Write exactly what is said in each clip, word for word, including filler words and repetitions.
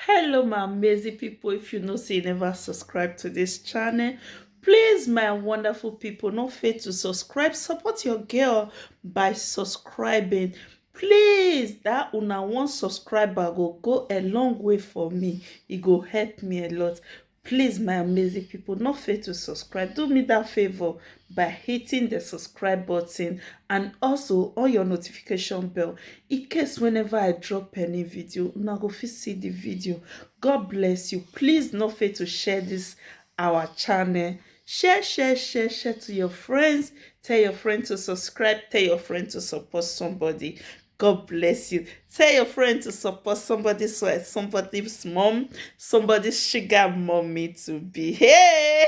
Hello, my amazing people. If you know say you never subscribe to this channel, please, my wonderful people, no fail to subscribe. Support your girl by subscribing. Please, that una one subscriber go go a long way for me. It go help me a lot. Please, my amazing people, no fail to subscribe. Do me that favor by hitting the subscribe button and also on your notification bell, in case whenever I drop any video, una go fit see the video. God bless you. Please, no fail to share this our channel. Share, share, share, share to your friends. Tell your friend to subscribe. Tell your friend to support somebody. God bless you. Tell your friend to support somebody, so as somebody's mom, somebody's sugar mommy to be. Hey!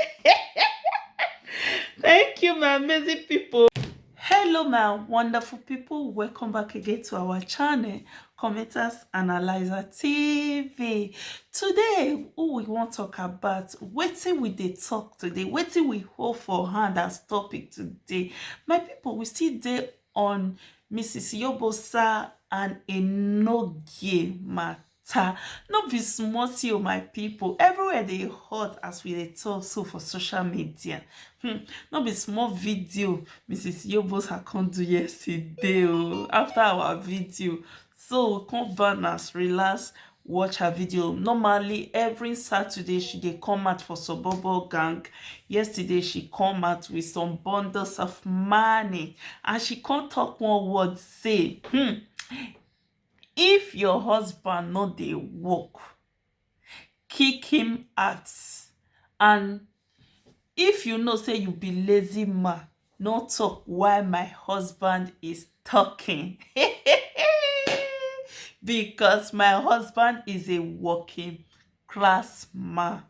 Thank you, my amazing people. Hello, my wonderful people. Welcome back again to our channel, Commenters Analyzer T V. Today, who we wan talk about? Wetin we dey talk today? Wetin we hold for hand as topic today? My people, we still dey on Missus Yobosa and Enogie matter. No be small thing o, my people. Everywhere dey hot as we dey talk so for social media. Hmm, no be small video Missus Yobosa come do yesterday o, after our video. So we come ban as relax, watch her video. Normally, every Saturday, she dey come out for Suburban Gang. Yesterday, she come out with some bundles of money, and she come talk one word, say, hmm, if your husband no dey work, kick him out. And if you know say you be lazy man, no talk why my husband is talking. Because my husband is a working class man.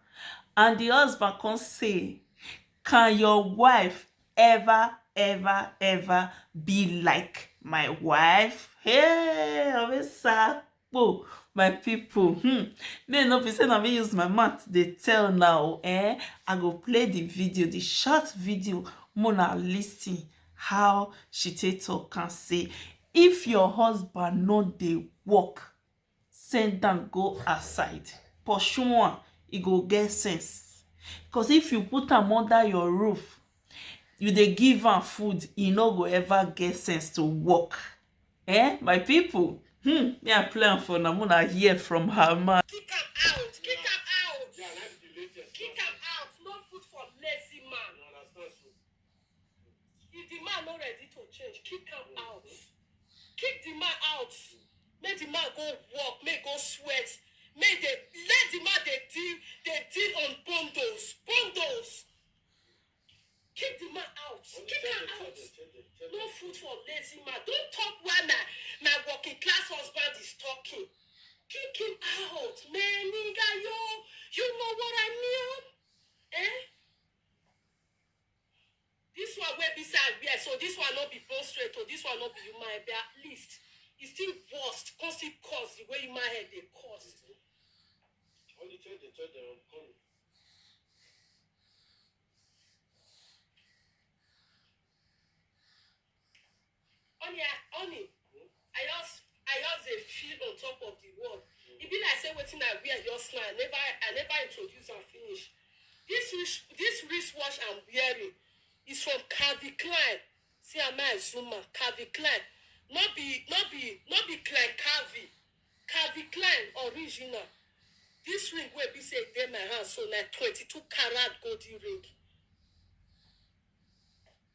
And the husband come say, can your wife ever, ever, ever be like my wife? Hey, Obisa. Oh, my people, hmm, may no be say na me use my mouth dey tell now, eh? I go play the video, the short video, mona listen how she take talk and say, if your husband no dey work, send am go outside, pursue am, e go get sense. Because if you put am under your roof, you dey give am food, e no go ever get sense to work. Eh, my people, hmm, me I play am for una, mona hear from her mouth. Kick am out, kick am out. Kick am out, no food for lazy man. If the man no ready to change, kick am out. Kick the man out. Make the man go work, make go sweat. Make dey let the man dey deal, dey deal on bundles, bundles. Kick the man out. Kick am out. No food for lazy man. Don't talk while my, my working class husband is talking. Kick him out, man. Nigga, yo, you know what I mean? Eh? This one wey be say I wear, so this one no be bone straight, or this one no be human hair, but at least e still worst. Come still cause the way human hair dey cause. Only change the change the come. Honey, I, honey, I just, I just dey feel on top of the world. E be like say wetin I wear just now, I never, I never introduce am finish. This wrist, this wristwatch I'm wearing is from Calvin Klein. See am, I zoom am, Calvin Klein. No be, no be, no be Klein Calvin. Calvin Klein original. This ring wey be say e dey my hand so na twenty-two carat golden ring.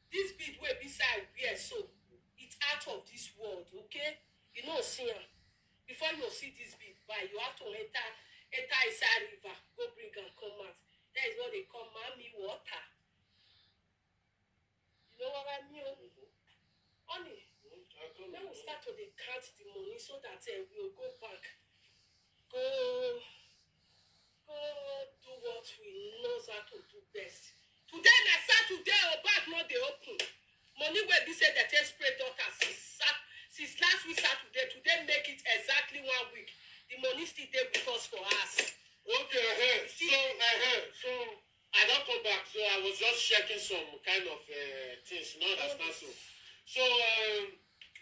This bead wey be say I wear so, it's out of this world, okay? You no see am. Before you see this bead, why you have to enter, enter inside river, go bring am come out. That is what they call Mami water. You know what I mean? Honey, now we start to dey count the money so that, eh, we go go bank, go, go do what we know how to do best. Today na Saturday o, bank no dey open. Money wey be say dem take spray daughter since Sat-, since last week Saturday, today make it exactly one week. The money still dey with us for house. Okay, eh, so, eh, so I don come back, so I was just checking some kind of, eh, things, you know, understand? So, so, um,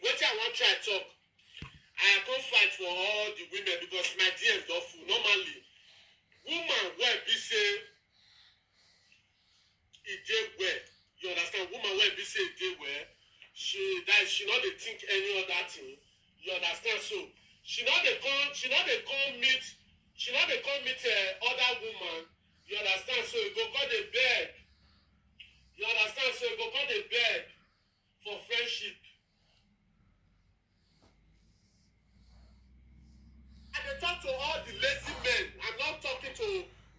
wetin I wan try talk, I come fight for all the women because my D Ms don full. Normally, Say dey well, she, that she no dey think any other thing. You understand? So she no dey come, she no dey come meet, she no dey come meet uh, other woman. You understand? So you go come dey beg. You understand? So you go come dey beg for friendship. I dey talk to all the lazy men. I'm not talking to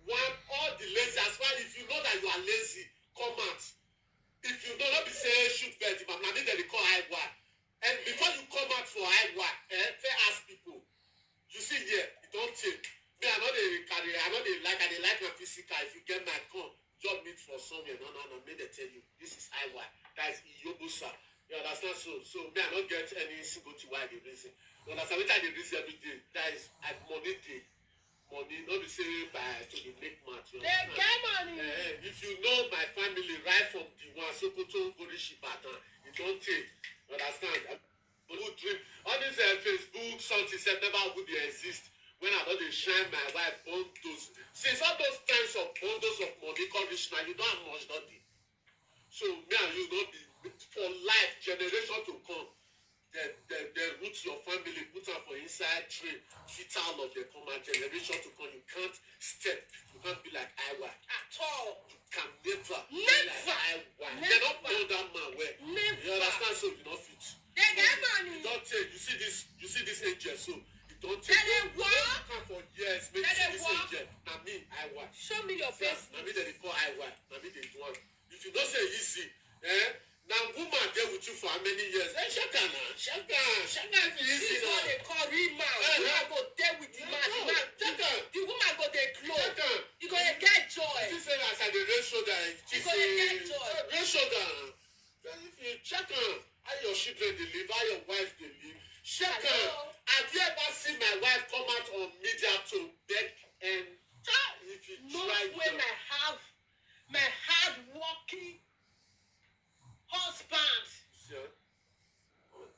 one, all the lazy. As far if you know that you are lazy, come out. If you know, not be say shoot bird, but na me dem dey call I Y. And before you come out for I Y, eh, fair ask people. You see here, you don't take. Me, I know they carry, I know they like, I dey like my physical. If you get my con, job meet for somewhere. No, no, no. Me, they tell you, this is I Y. That is Iyobusa. You understand? So, so me, I don't get any single to why the reason. You understand? Which I dey reason every day. That is, I money day. Money, not be say by to be make mouth. You They understand? get money. Eh, if you know my family right from the one Sokoto go reach Ibadan, you don't take. You understand? I go dream. All this uh, Facebook something said never would they exist. When I don't dey shine my wife bundles. Since all those times of bundles of money come reach now, you don't have much, don't they? So me and you don't be for life, generation to come. They, they, they root your family, put am for inside train, fit out of the common generation to come. You can't step, you can't be like I Y. At all. You can never be Never. like I Y. They don't know that man well. Never. You understand? So you don't fit. They get money. You don't take. You see this. You see this angel. So you don't They take. dey work. Come for years. Make They you see dey this work. Angel. Na me, I Y. Show me your Yeah, face. na me they dey call I Y. Na me they do am. If you don't say easy, eh? Now woman there with you for how many years? Eh, shaka na, shaka, shaka if you easy This is what now. They call real man. Uh-huh. Woman go there with the man. The man, Shaka, the woman go dey glow. shaka. You go dey get joy. This is as I dey raise shoulder. She You go dey get say, joy. raise shoulder. Then if you check am, how your children dey live, how your wife dey live, check am. Hello. Have you ever seen my wife come out on media to beg? And if you Not try when them, I have my hard working husband, yeah.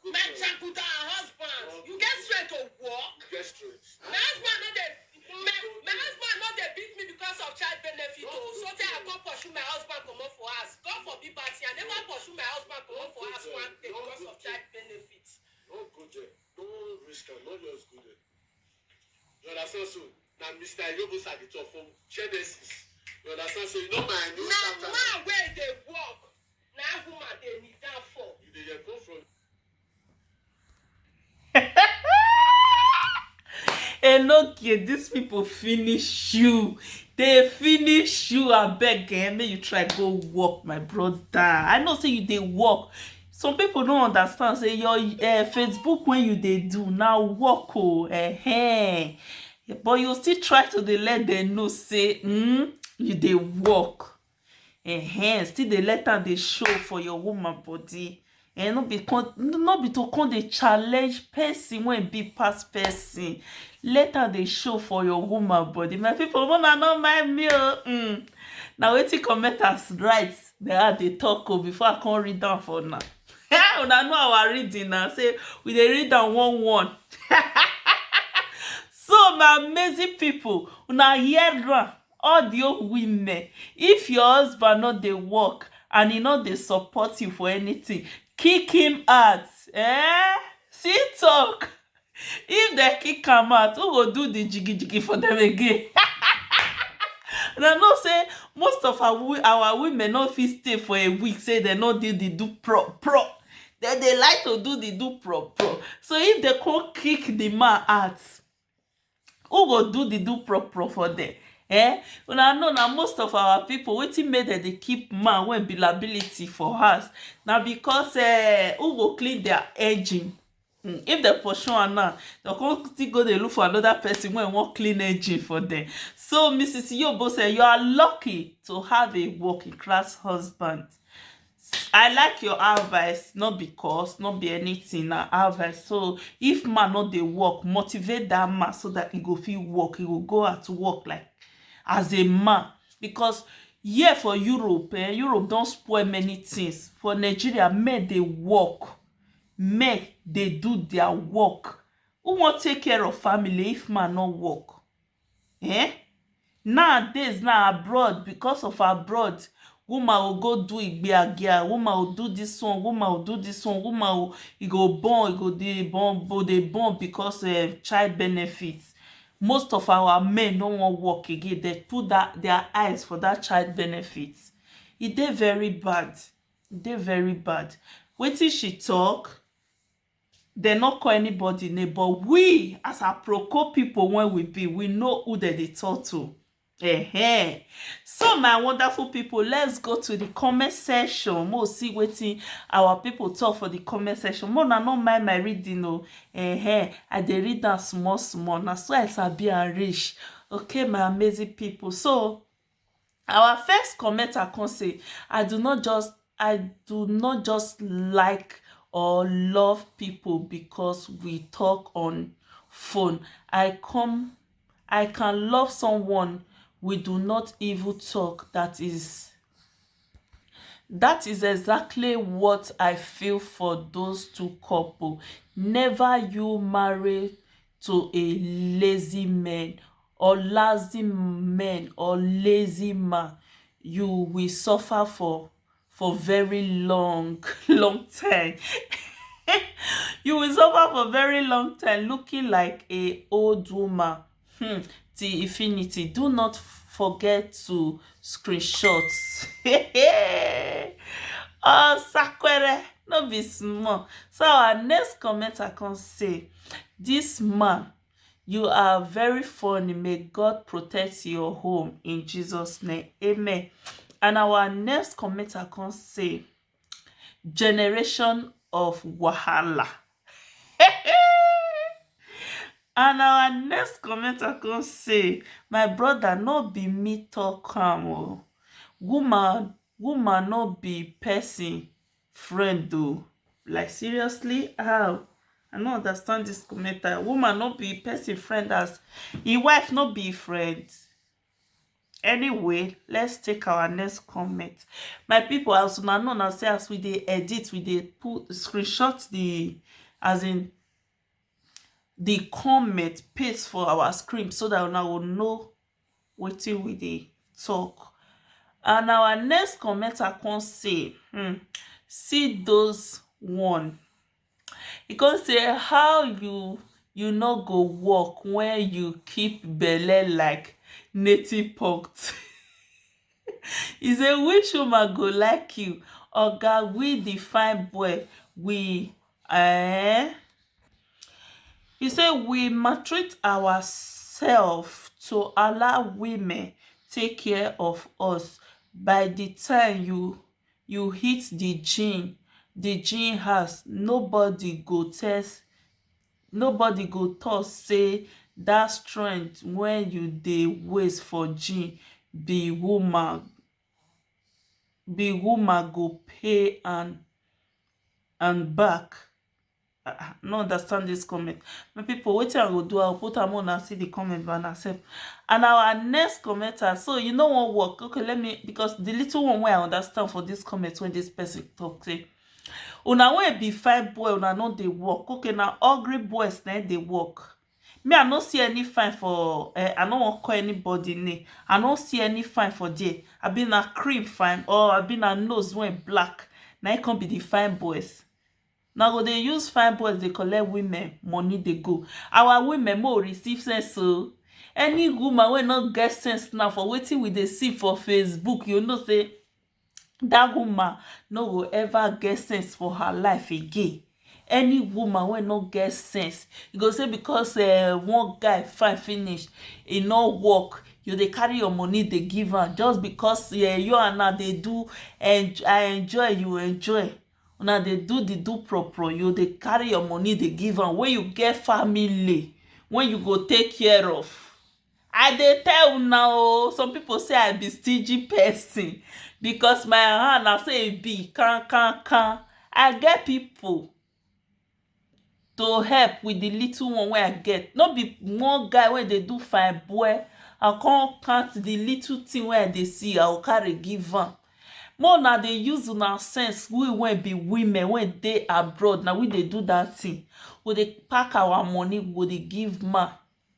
Good my girl. jaguda husband. You get strength to work. You get strength. My husband no dey my, my husband no dey beat me because of child benefit o. So tey I come pursue my husband comot for house. God forbid bad thing. I never pursue my husband comot for house one day because of child benefit. No go there. No risk am. No just go there. You understand? So now, Mister Yobo Sagito from Genesis. You understand? So you know my new Na chapter. Man wey dey work, na woman dey kneel down for. You dey hear come from Enokie, these people finish you. They finish you. I beg, eh? May you try go work, my brother. I know say you dey work. Some people don't understand. Say your uh, Facebook when you dey do now work oh, eh, eh. But you still try to dey let them know say mm, you dey work. Eh, still dey let am dey show for your woman body. Eh, no be con- no be to come dey challenge person wey be pass person. Let am dey show for your woman body. My people, una no mind me o. Mm. Na wetin commenters write dey I dey talk o before I come read am for una. Una know our reading na say we dey read am one one. So my amazing people, una hear am. All the old women, if your husband no dey work and he no dey support you for anything, kick him out. Eh? See talk. If they kick am out, who go do the jiggy jiggy for them again? Una know say most of our, wi- our women no fit stay for a week say they no do the do pro pro. They dey like to do the do pro pro. So if they come kick the man out, who go do the do pro pro for them? Eh? Una know na most of our people wetin make dem dey keep man wey be liability for house na because eh, who go clean their engine? Mm, if dem pursue am now, dem come still go dey look for another person wey wan clean engine for them. So Missus Yobo say you are lucky to have a working class husband. I like your advice, not because, not be anything, na advice. So if man not dey work, motivate that man so that he go fit work, he go go out to work like as a man. Because here for Europe, eh, Europe don't spoil many things. For Nigeria, men they work, men they do their work. Who won't take care of family if man not work? Eh? Nowadays now abroad because of abroad Woman will go do igbeagia, woman will do this one, woman will do this one, woman will, e go born, e go dey born, go dey born because of child benefits. Most of our men no wan work again, they put that, their eyes for that child benefits. E dey very bad, e dey very bad. Wetin she talk, they no call anybody name, but we as Aproko people, when we be, we know who they dey talk to. Ehen. So my wonderful people, let's go to the comment section. Mo see wetin our people talk for the comment section. Mo na no mind my reading o. Ehen. I dey read am small small. Na so I sabi and reach. Okay, my amazing people. So our first commenter come say, I do not just I do not just like or love people because we talk on phone. I come I can love someone we do not even talk. That is that is exactly what I feel for those two couple. Never you marry to a lazy man or lazy man or lazy man, you will suffer for for very long long time. You will suffer for very long time looking like a old woman. Hmm. Till infinity. Do not forget to screenshot. Oh, Sakwere, no be small. So our next commenter come say, this man, you are very funny. May God protect your home in Jesus' name. Amen. And our next commenter come say, generation of wahala. And our next commenter come say, my brother, no be me talk am o. Woman, woman no be person friend o. Like, seriously, how? I no understand this commenter. Woman no be person friend, as him wife no be friend. Anyway, let's take our next comment. My people, as una know na say as we dey edit, we dey put screenshot the, as in, the comment paste for our screen so that una go know wetin we dey talk. And our next commenter come say, hmm, see those one. He come say, how you you no go work when you keep belle like native pot? He say, which woman go like you? Oga, we the fine boy, we eh? He say, we maltreat ourselves to allow women take care of us. By the time you you hit the gym, the gym house, nobody go test nobody go talk say that strength when you dey waste for gym be woman be woman go pay and and back. Ah, ah, no understand this comment. My people, wetin I go do, I go put am on and see the comment by myself. And our next commenter, so you know what work? Okay, let me, because the little one where I understand for this comment when this person talk say, una wey be fine boy, una no dey work. Okay, na ugly boys na dey work. Me, I no see any fine for eh, I no wan call anybody name. I no see any fine for there. I be na cream fine, or I be na nose wey black. Na it come be the fine boys. Na go dey use fine boys dey collect women money dey go. Our women mo receive sense o. Any woman wey no get sense now for wetin we dey see for Facebook, you know say that woman no go ever get sense for her life again. Any woman wey no get sense, you go say because uh, one guy fine finish, e no work, you dey carry your money dey give am just because uh, you and her dey do and I enjoy, you enjoy. Una dey do the do pro pro, you dey carry your money dey give am when you get family when you go take care of. I dey tell una o, some people say I be stingy person because my hand na so e be, kan kan kan. I get people to help with the little one wey I get. No be one guy wey dey do fine boy, I come count the little thing wey I dey see, I go carry give am. More na dey use una sense, we wey be women wey dey abroad, na we dey do that thing. We dey pack our money, we go dey give man.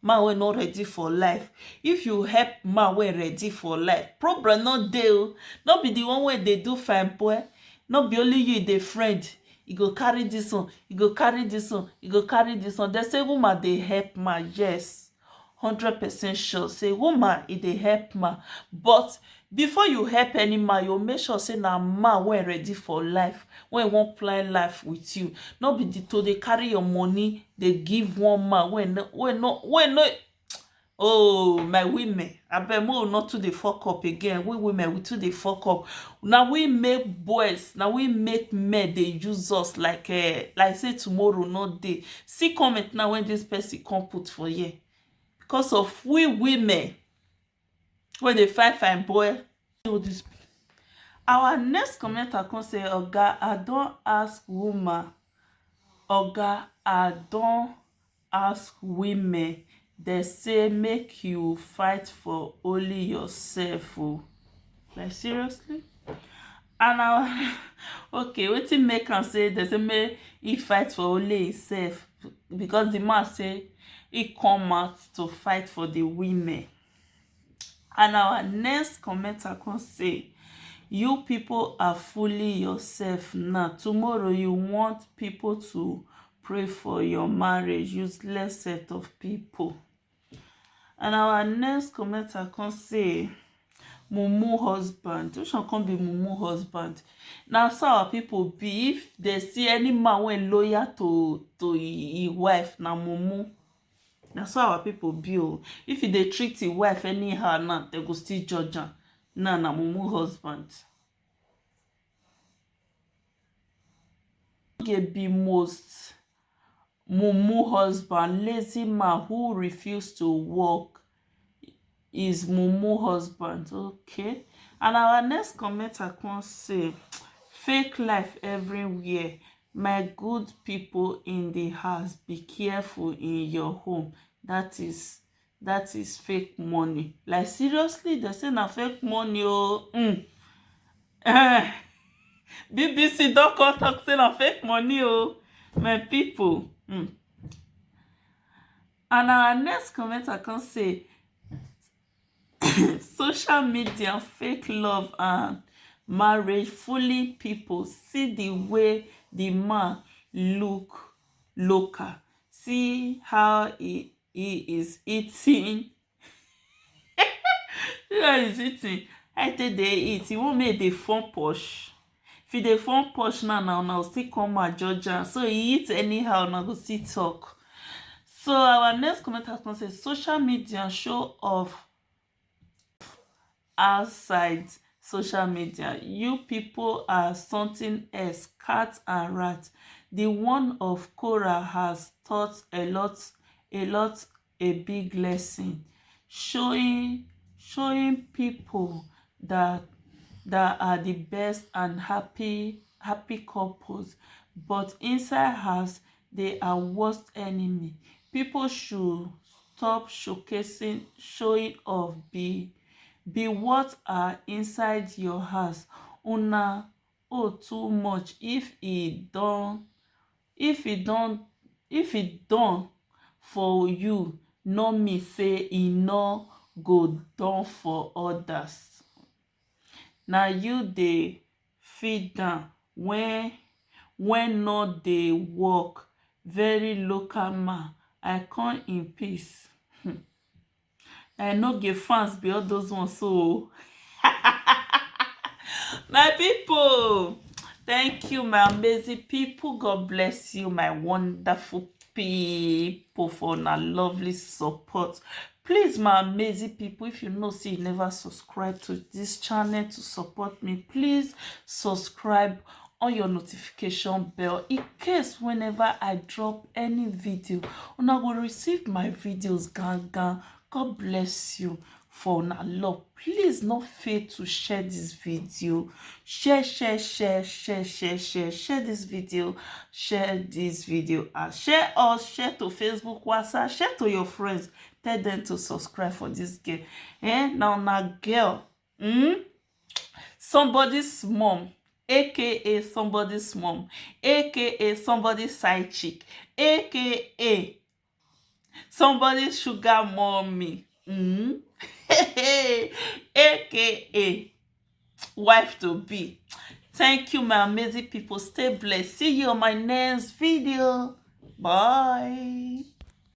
man wey no ready for life. If you help man wey ready for life, problem no dey o. No be the one wey dey do fine boy, no be only you dey friend. E go carry this one, e go carry this one, e go carry this one. Dem say woman dey help man, yes, hundred percent sure say woman e dey help man. But before you help any man, you make sure say na man wey ready for life, wey wan plan life with you. No be the to dey carry your money dey give one man wey no wey no wey no. Oh, my women, abeg, make we no too dey fuck up again. We women, we too dey fuck up. Na we make boys, na we make men dey use us like, eh, like say tomorrow no dey. See comment now when this person come put for here. Because of we women wey dey find fine boy. Our next commenter come say, "Oga, I don ask woman. Oga, I don ask women. Dem say make you fight for only yourself o." Like, seriously? And I, okay, wetin make am say dem say make he fight for only himself? Because the man say he come out to fight for the women. And our next commenter come say, "You people are fooling yourself now. Tomorrow you want people to pray for your marriage. Useless set of people." And our next commenter come say, "Mumu husband." Which one come be mumu husband? Na so our people be. If they see any man wey loyal to to his wife, na mumu. Na so our people be o. If he dey treat his wife anyhow now, they go still judge am. Now na mumu husband. Oge be most mumu husband, lazy man who refuse to work is mumu husband. Okay. And our next commenter come say, "Fake life everywhere. My good people in the house, be careful in your home. That is that is fake money." Like, seriously, they say na fake money o. Mm. Eh. B B C don come talk say na fake money o, my people. Mm. And our next commenter come say, "Social media, fake love and marriage fooling people. See the way the man look local. See how he he is eating." Where is eating? I take dey eat. He wan make dey form posh. If he dey form posh now, now, now still come and judge am. So he eat anyhow, now go still talk. So our next commenter come say, "Social media show off outside social media. You people are something else, cat and rat. The one of Korah has taught a lot, a lot, a big lesson, showing showing people that that are the best and happy happy couples, but inside house they are worst enemy. People should stop showcasing, showing off. Be be what are inside your house. Una oh too much. If e don if e don if e don for you, no mean say e no go don for others. Na you dey feed am when when no dey work. Very local man. I come in peace." Hmm. I no get fans be all those ones so. My people, thank you, my amazing people. God bless you, my wonderful people, for una lovely support. Please, my amazing people, if you know say you never subscribe to this channel to support me, please subscribe on your notification bell, in case whenever I drop any video, una go receive my videos gangan. God bless you for una love. Please no fail to share this video. Share, share, share, share, share, share, share this video. Share this video. And share us, share to Facebook, WhatsApp, share to your friends. Tell them to subscribe for this girl. Eh, now, now, girl. Hmm? Somebody's mom, A K A somebody's mom, A K A somebody's side chick, A K A Somebody sugar mommy. Mm. A K A wife to be. Thank you, my amazing people. Stay blessed. See you on my next video. Bye.